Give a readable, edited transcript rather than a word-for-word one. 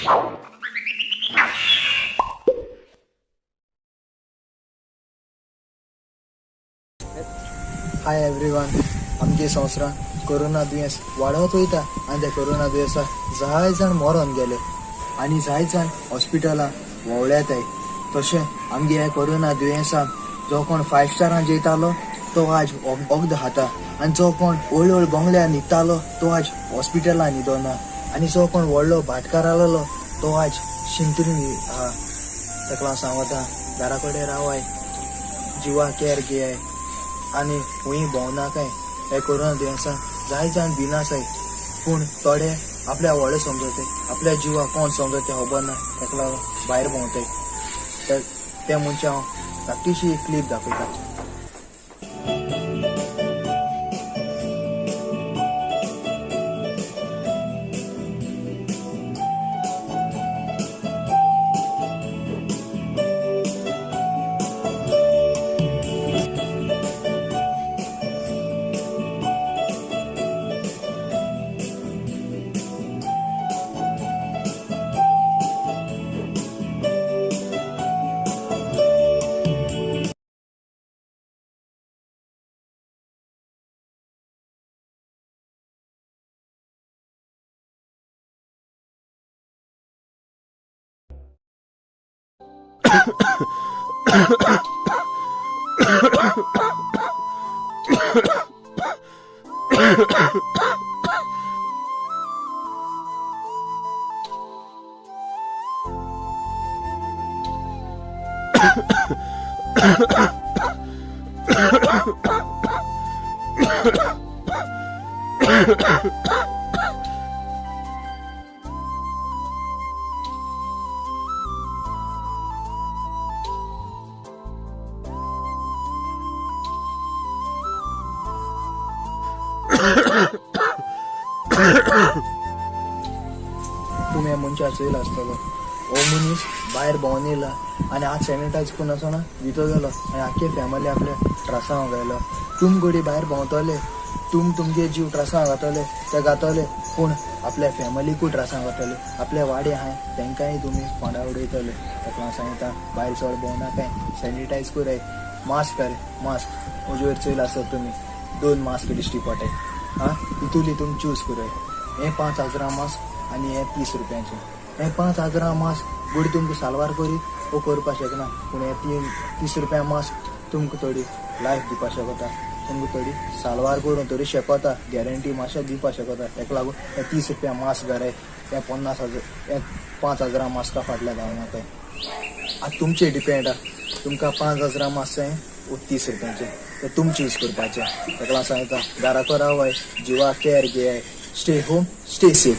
Hi everyone, आमगे संवसारान corona दुयेंस वाडत वयता आनी त्या कोरोना दुयेंसा जाय जाण मरोन गेले आनी जाय जाण हॉस्पिटलां व्हवळ्याताय. तशें आमगे ह्या कोरोना दुयेंसान जो कोण 5 स्टारान जेयतालो तो आज वखद खाता आनी जो कोण व्हड व्हड बंगल्यार न्हिदतालो तो आज हॉस्पिटलान न्हिदोना आनी जो कोण व्हडलो भाटकार आसलो तो आज शिंतरी आहा. ताका हांव सांगता, घरा कडेन रावाय, जिवा केअर घेयाय आनी हुंय भोंवनाकाय. हे कोरोना दुयेंसान जाय जाण भिनासाय, पूण थोडे आपल्या व्हडले समजताय, आपल्या जिवाक कोण समजता तें खबर ना, ताका लागून भायर भोंवताय. ते मनशां हांव धाकटीशी एक क्लीप दाखयता. तुमी मनशां चोयला आसतलो, हो मनीस भायर भोंवन येयला आनी हात सॅनिटायज करून आसतना भितर गेलो आनी आख्खे फॅमिली आपल्या त्रासांक घायलो. तुम घडी भायर भोंवतले, तुम तुमगे जीव त्रासांक घातले ते घातले, पूण आपल्या फॅमिलीकूय त्रासांक घातले, आपल्या वाडे आहाय तेंकांय तुमी फोंडा उडयतले. ताका हांव सांगता, भायर चड भोंवनाकाय, सॅनिटायज कराय, मास्क घाल. मास्क म्हजे वयर चोयला आसत तुमी, 2 मास्क दिश्टी पडटाय. आं, तितूली तुमी चूज कराय. हें 5,000 मास्क आनी हें 30 रुपयांचें. हें 5,000 मास्क गुडी तुमकां साल्वार करी वो करपाक शकना, पूण हें 30 रुपया मास्क तुमकां थोडी लायफ दिवपाक शकता, तुमकां थोडी साल्वार करून तरी शकता, गॅरंटी मातशें दिवपाक शकता. ताका लागून हें 30 रुपया मास्क घालाय, हें 50,000, हें 5,000 मास्का फाटल्यान धांवनाकाय. आतां तुमचेर डिपेंड आहा, तुमकां 5,000 मास्क जाय वो 30 रुपयांचें, तें तुमचें यूज करपाचें. ताका लागून सांगता, घरा रावाय, जिवा केअर घेयाय, स्टे होम, स्टे सेफ.